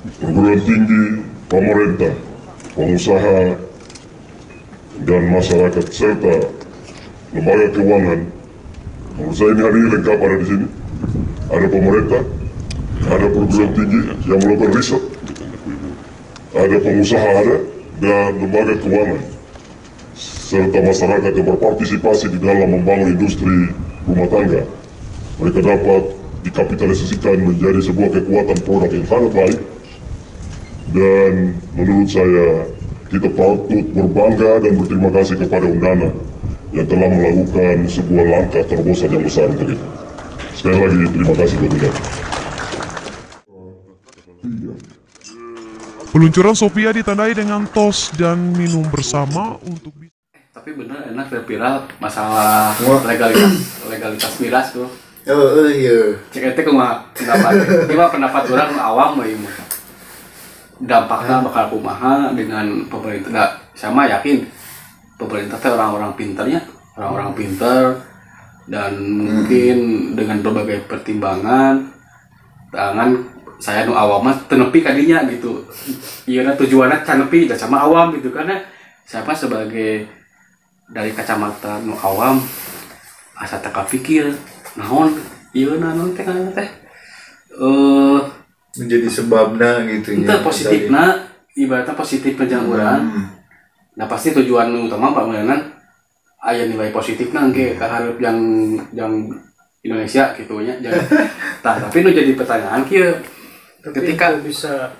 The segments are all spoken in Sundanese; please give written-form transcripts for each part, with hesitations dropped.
Perguruan tinggi, pemerintah, pengusaha, dan masyarakat serta lembaga keuangan. Menurut saya ini hari ini lengkap ada di sini. Ada pemerintah, ada perguruan tinggi yang melakukan riset, ada pengusaha ada, dan lembaga keuangan serta masyarakat yang berpartisipasi di dalam membangun industri rumah tangga. Mereka dapat dikapitalisasikan menjadi sebuah kekuatan produk yang sangat baik. Dan menurut saya kita patut berbangga dan berterima kasih kepada Undana yang telah melakukan sebuah langkah terobosan yang besar untuk itu. Sekali lagi terima kasih buat Undana. Peluncuran Sophia ditandai dengan tos dan minum bersama untuk. Tapi bener enak dan viral masalah legalitas miras tuh. Oh iya. Cek ente kumaha pendapat. Ini mah pendapat orang awam we mah. Dampaknya bakal kumaha dengan pemerintah. Nah, sama yakin pemerintah teh orang-orang pinternya, orang-orang pinter dan mungkin dengan berbagai pertimbangan tangan saya nu awam mah teu nepi ka dinya gitu. Ieu na tujuanna can nepi da sama awam gitu karena siapa sebagai dari kacamata nu awam asa teu kapikir naon ieu na naon teh ngaranna teh menjadi sebabna gitu nya. Itu positifna, ibaratnya positif jang urang. Nah pasti tujuan utama pameunan aya nilai positifna engke ka hareup yang Indonesia gitu nya. Tah tapi nu jadi pertanyaan kieu. Ketika bisa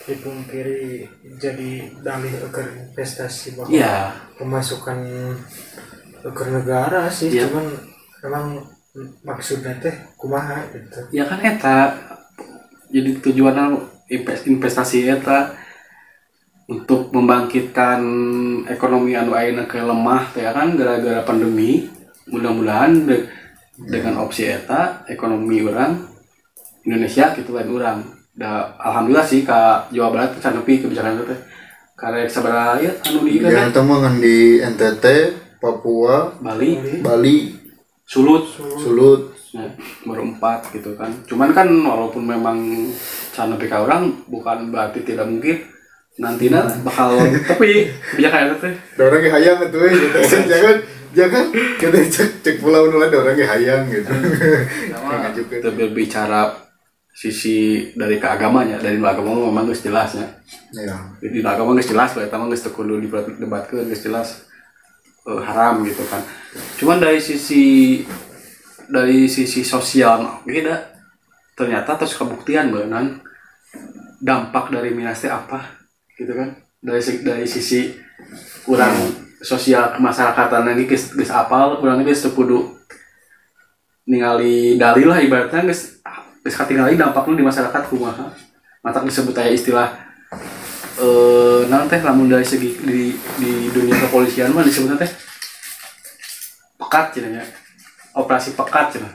dipungkiri jadi dalih agar investasi bahwa ya, pemasukan agar negara sih ya. Cuman memang maksudnya teh kumaha gitu. Ya kan eta jadi tujuannya investasi eta untuk membangkitkan ekonomi anu ayeuna ke lemah teh kan gara-gara pandemi. Mudah-mudahan dengan opsi eta ekonomi urang Indonesia gitu lain urang. Da alhamdulillah sih ka Jawa Barat can nepi kebijakan itu teh. Karek sabaraha ieu anu di ieu kan teh di NTT, Papua, Bali, Sulut. Nah, baru 4 gitu kan. Cuman kan walaupun memang can nepi ka urang bukan berarti tidak mungkin nantinya bakal tapi kebijakan itu teh. Da urang ge hayang atuh we gitu. Jangan kita cek pulau nu lain urang ge hayang gitu. Sama kita berbicara sisi dari keagamanya, dari agama memang geus jelas nya. Iya. Di agama geus jelas, eta mah geus teu kudu didebatkeun, geus jelas haram gitu kan. Cuman dari sisi sosial beda. Ternyata terus kebuktian beunang dampak dari miras teh apa gitu kan. Dari sisi kurang sosial kemasyarakatan ini geus apal, urang geus teu kudu ningali dalil lah ibaratnya geus katingali dampakna di masyarakat kumaha. Matak disebut aya istilah naon teh lamun dari segi di dunia kepolisian mah disebutna teh pekat cenah nya. Operasi pekat cenah.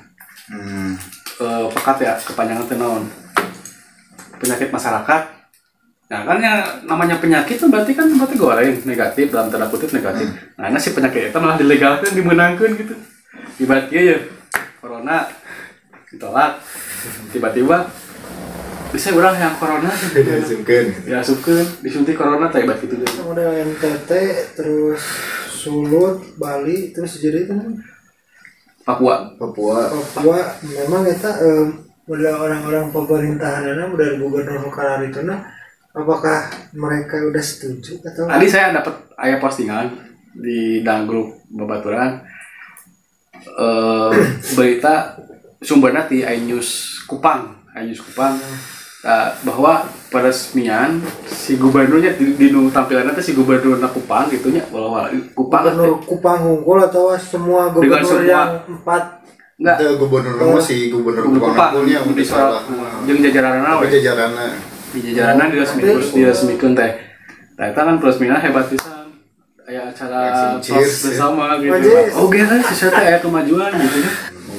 Pekat ya kepanjangan teh naon? Penyakit masyarakat. Nah kan yang namanya penyakit itu berarti kan berarti goreng negatif dalam tanda kutip negatif. Nah ini si penyakit itu malah dilegalkan, dimenangkan gitu. Ibaratnya ya corona ditolak, tiba-tiba bisa orang yang corona diasupkeun, disuntik corona teh ibarat gitu. Model NTT terus Sulut, Bali terus jadi itu kan Papua memang eta model orang-orang pemerintahanna model gubernur Karari itu nah apakah mereka udah setuju atau? Tadi saya dapat aya postingan di dalam grup babaturan berita sumbernya di iNews Kupang bahwa peresmian si gubernurnya di tampilannya teh si gubernur Kupang gitunya bahwa Kupang gubernur Kupang unggul atau semua gubernur semua, yang 4 enggak gubernur mah si gubernur Kupang unggulnya udah salah jeung jajaranna we jajaranna di jajaranna diresmikeun teh. Tah eta kan peresmian hebat pisan. Aya acara tos bersama gitu. Oh geus sisa teh aya kemajuan gitu nya.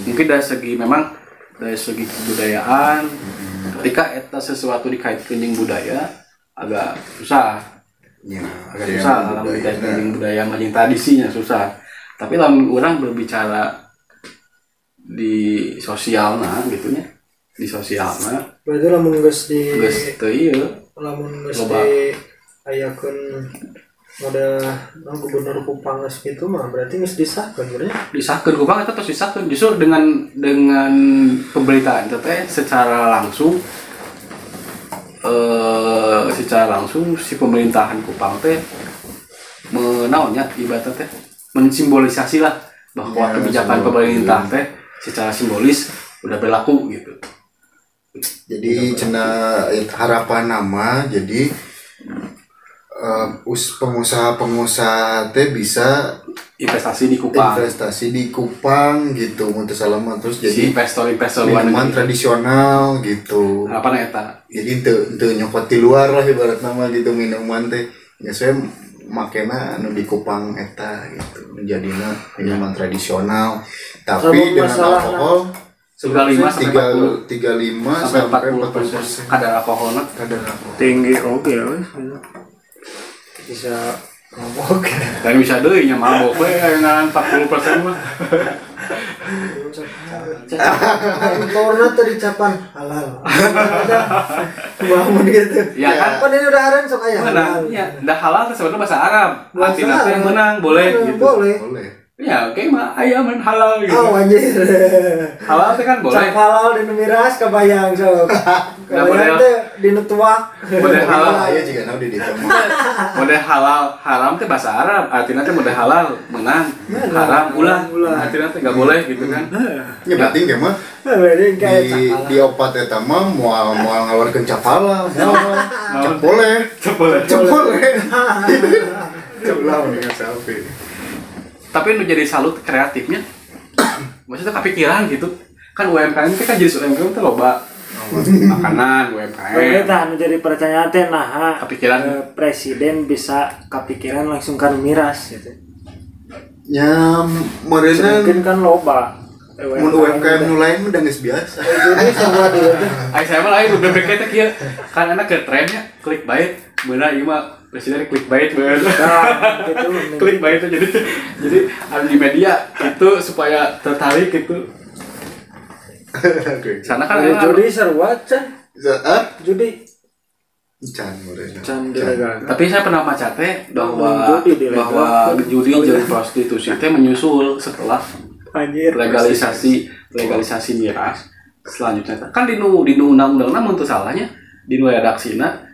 Mungkin dari segi memang dari segi kebudayaan ketika eta sesuatu dikaitkeun jeung budaya agak susah. Ya, agak susah lamun dikaitkeun jeung budaya mah jeung tradisinya susah. Tapi lamun urang berbicara di sosialna gitu nya. Di sosialna. Berarti lamun geus di geus teu ieu. Lamun geus di ayakeun model gubernur Kupang geus kitu mah berarti geus disahkeun berarti. Disahkeun Kupang eta terus disahkeun justru dengan pemberitaan teh secara langsung si pemerintahan Kupang teh menaonnya ibaratnya teh mensimbolisasi lah bahwa ya, kebijakan pemerintah teh secara simbolis udah berlaku gitu. Jadi cenah harapan nama jadi pengusaha-pengusaha teh bisa investasi di Kupang. Investasi di Kupang gitu untuk salama terus jadi si investor-investor luar minuman tradisional gitu. Harapan eta. Jadi teu nyokot di luar lah ibarat nama gitu minuman teh. Ya saya makena anu di Kupang eta gitu menjadina minuman tradisional tapi dengan alkohol 35 sampai 40% kadar alkoholna tinggi oke ya bisa mabok dan bisa deui nya mabok we ngaran 40% mah. Kantorna teh dicapan halal. Bangun gitu. Ya kan? Kan ini udah haram sok aya. Menang. Ya, dah halal teh sebenarnya bahasa Arab. Artinya teh menang boleh gitu. Boleh. Ya, oke mah aya men halal gitu. Oh anjir. Halal teh kan boleh. Cap halal di nu miras kebayang sok. Kebayang teh di nu tuak. Model halal aya juga na di ditu mah. Model halal haram teh bahasa Arab, artinya teh model halal menang. Haram ulah. Artinya teh enggak boleh gitu kan. Ya berarti ge mah. Di opat eta mah moal ngaluarkeun cap halal. Cap boleh. Cap boleh. Cap boleh. Cap lah mendingan sampai. Tapi nu jadi salut kreatifnya maksudnya kepikiran gitu kan UMKM itu kan jadi UMKM itu loba makanan UMKM eta nu jadi pertanyaan teh nah kepikiran presiden bisa kepikiran langsung kan miras gitu ya meureunna mungkin kan loba mun UMKM nu lain mah geus biasa jadi sama dia teh ai saya mah lain BBK teh kieu kan enak ke trennya clickbait beunah ieu mah presiden clickbait bener. Nah, gitu, clickbait itu jadi ada di media itu supaya tertarik gitu. Sana kan ada judi sarua can. Judi. Can meureun. Can dilegalkan. Tapi saya pernah maca teh bahwa judi jeung prostitusi teh menyusul setelah anjir legalisasi miras selanjutnya. Kan di nu undang-undangna mun teu salahnya di nu redaksina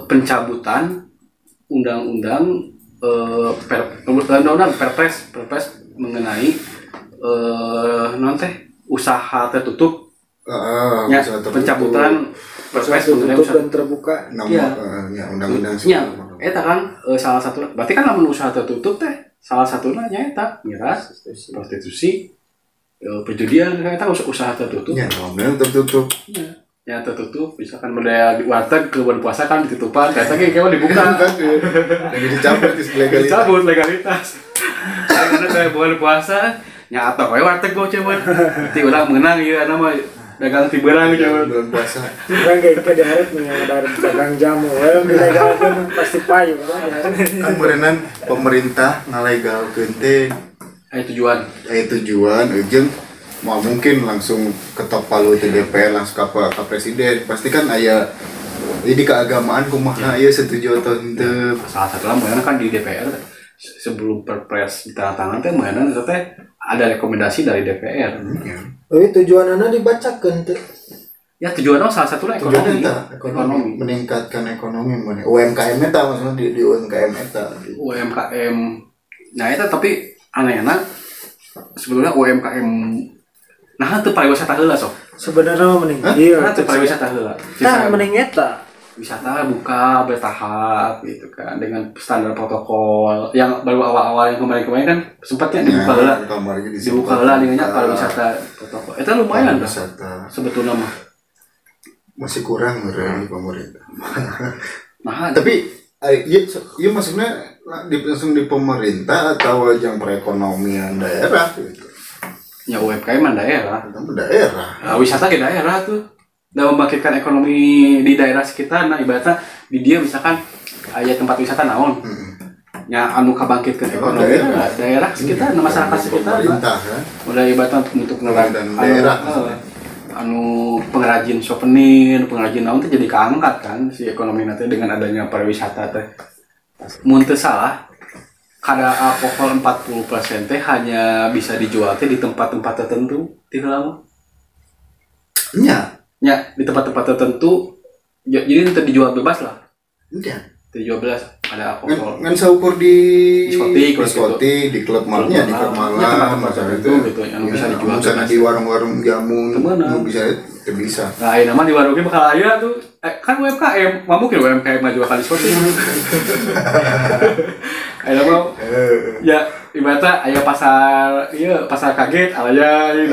pencabutan undang-undang undang-undang perpres mengenai non teh usaha tertutup ya, usaha tertutup. Pencabutan perpres mengenai usaha dan terbuka ya, ya undang-undang ya eta kan salah satu berarti kan lamun usaha tertutup teh salah satunya nya eta miras prostitusi perjudian eta usaha tertutup ya undang tertutup ya. Ya tertutup, misalkan model di warteg ke bulan puasa kan ditutupan, ternyata kayaknya dibuka. Lagi dicabut legalitas. Dicabut legalitas. Karena kayak bulan puasa, nyata we warteg gua coba. Nanti orang menang ieu nama dagang tiberang coba. Bulan puasa. Urang kayak ke darat nih, dagang jamu, we dilegalkeun pasti payu. Kan meureunan pemerintah ngalegalkeun teh aya tujuan. Aya tujuan jeung mau mungkin langsung ketok palu itu DPR langsung ke presiden pasti kan aya jadi keagamaan kumaha ieu setuju atau henteu. Salah satu lah kan di DPR sebelum perpres ditandatangan teh mainan teh ada rekomendasi dari DPR. Tapi tujuanana dibacakeun teh. Ya tujuanna salah satu lah ekonomi. Ekonomi meningkatkan ekonomi mana UMKM eta maksudnya di UMKM eta. UMKM. Nah eta tapi anehna sebetulnya UMKM nah itu pariwisata heula sok. Sebenarnya mah mending ieu. Nah, itu pariwisata heula. Tah mending eta. Wisata buka bertahap gitu kan dengan standar protokol yang baru awal-awal yang kemarin-kemarin kan sempatnya dibuka heula. Dibuka heula dengan pariwisata protokol. Eta lumayan dah. Sebetulnya mah masih kurang meureun pemerintah. Nah, tapi ieu maksudnya langsung di pemerintah atau yang perekonomian daerah gitu. Ya UMKM mah daerah. Daerah. Nah, wisata ke daerah tuh. Dan membangkitkan ekonomi di daerah sekitar. Nah, ibaratnya di dia misalkan aya tempat wisata naon. Nya anu kabangkitkeun ekonomi daerah, daerah sekitar, nah, masyarakat sekitar. Pemerintah kan. Udah ibaratnya untuk daerah. anu pengrajin souvenir, pengrajin naon teh jadi keangkat kan si ekonomi nanti dengan adanya pariwisata teh. Mun teu salah kadar alkohol 40% teh hanya bisa dijual teh di tempat-tempat tertentu ti heula mah. Nya. Nya, di tempat-tempat tertentu jadi teu dijual bebas lah. Nya. Dijual bebas ada alkohol. Ngan saukur di diskotik, di klub malamnya, di klub malam, tempat-tempat tertentu gitu anu bisa dijual bebas. Di warung-warung jamu nu bisa teu bisa. Nah, ayeuna mah di warung ge bakal aya tuh. Kan UMKM, mah mungkin UMKM mah jual ka diskotik. Ayeuna mah ya ibaratnya aya pasar ieu pasar kaget alaya ieu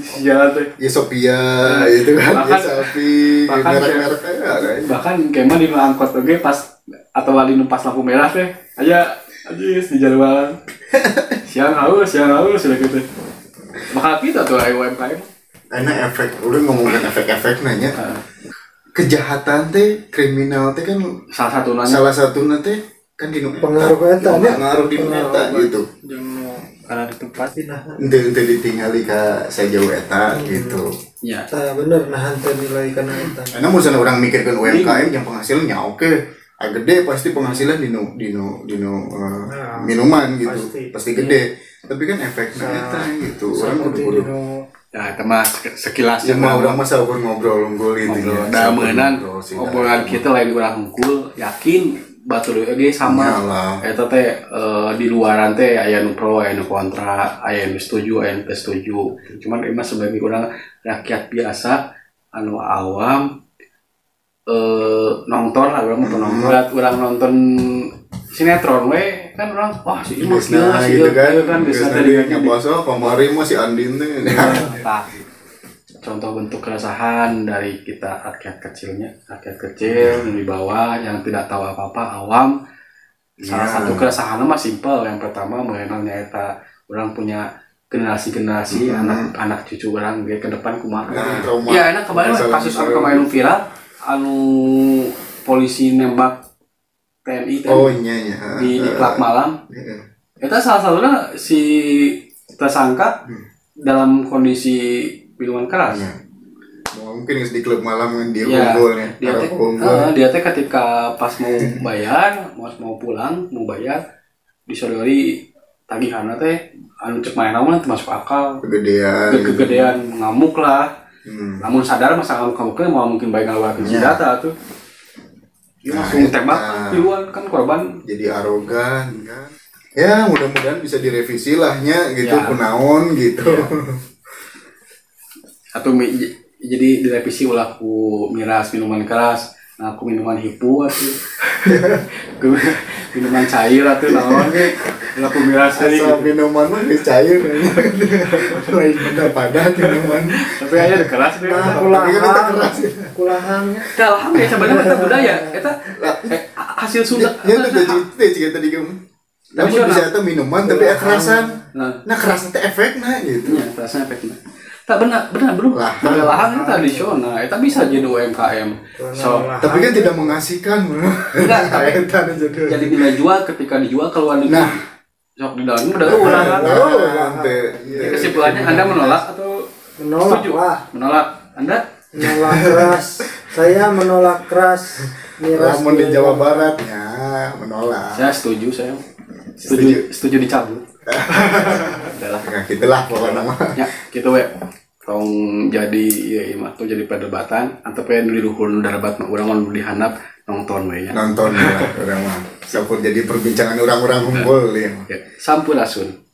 si jalan teh. Ya Sophia itu kan, ya Sapi, merek-merek aya. Bahkan kemah di angkot oge pas atau di pas lampu merah teh aya anjis di jalan. Siang haus udah gitu. Bakal kita tuh aya UMKM. Enak efek, udah ngomongin efek-efek nanya. Kejahatan teh, kriminal teh kan salah satu teh kan di pengaruh eta nya, pengaruh di eta gitu. Karena ditempatin lah. Ente ditinggali ka sajauh eta gitu. Ya. Tah bener nah henteu nilai kana eta. Karena mun urang mikirkeun UMKM yang penghasilannya oke. Gede pasti penghasilan di minuman gitu. Pasti gede. Tapi kan efeknya eta gitu. Orang kudu-kudu. Ya, itu mah sekilas ya mah urang mah saukur ngobrol unggul gitu ya. Da meunang obrolan kita lain urang unggul, yakin batur oge sama. Eta teh di luaran teh aya nu pro, aya nu kontra, aya nu setuju, aya nu teu setuju. Cuman ieu mah sebagai urang rakyat biasa anu awam nonton lah urang mah nonton. Urang nonton sinetron we kan orang wah si ieu mah gitu kan bisa tadi ngebahas kamari mah si Andin teh. Tah. Contoh bentuk keresahan dari kita rakyat kecilnya, rakyat kecil yang di bawah yang tidak tahu apa-apa awam. Salah satu keresahan mah simpel. Yang pertama mengenal nyata orang punya generasi-generasi anak-anak cucu orang ke depan kumaha. Ya enak kemarin kasus anu kemarin viral anu polisi nembak TNI oh, iya. Di klub malam. Itu salah satunya si tersangka dalam kondisi minuman keras. Ya. Mungkin di klub malam dia kumpul ya. Dia teh ketika pas mau bayar, mau pulang, mau bayar, disodori tagihanna teh anu cek manehna mah teu masuk akal. Kegedean ngamuk lah. Namun sadar masa ngamuk-ngamuknya mau mungkin baik ngaluarkeun senjata tuh. Dia langsung tembak duluan kan korban. Jadi arogan kan. Ya mudah-mudahan bisa direvisi lahnya gitu ya. Kunaon gitu. Ya. Atau jadi direvisi ulah ku miras minuman keras, nah aku minuman hipu atuh. Minuman cair atuh naon ge. Ulah ku miras tadi. Asal minuman mah geus cair. Lain benda padat minuman. Tapi aya keras deh. Nah, kulahangnya. Tah lahang ya sebenarnya eta budaya eta hasil Sunda. Ya teh jika tadi kamu. Namun bisa eta minuman tapi kerasan. Nah kerasan teh efekna gitu. Iya, kerasna efekna. Tak benar belum. Lahang itu tradisional, itu bisa jadi UMKM. So, tapi kan tidak mengasihkan, bro. Enggak, tapi jadi nilai jual ketika dijual keluar negeri. Nah, sok di dalamnya udah ulang. Jadi kesimpulannya Anda menolak atau menolak? Setuju? Lah. Menolak. Anda? Menolak keras. Saya menolak keras. Miras namun di Jawa Barat ya menolak. Saya setuju, saya. Setuju dicabut. Udahlah. Nah, gitulah pokoknya mah. Ya, gitu we. Tong jadi ieu mah tong jadi perdebatan atau pengen di luhur nu darebat mah urang mah dihandap nonton we nya. Nonton ya urang mah. Sampun jadi perbincangan urang-urang kumpul ya. Sampurasun.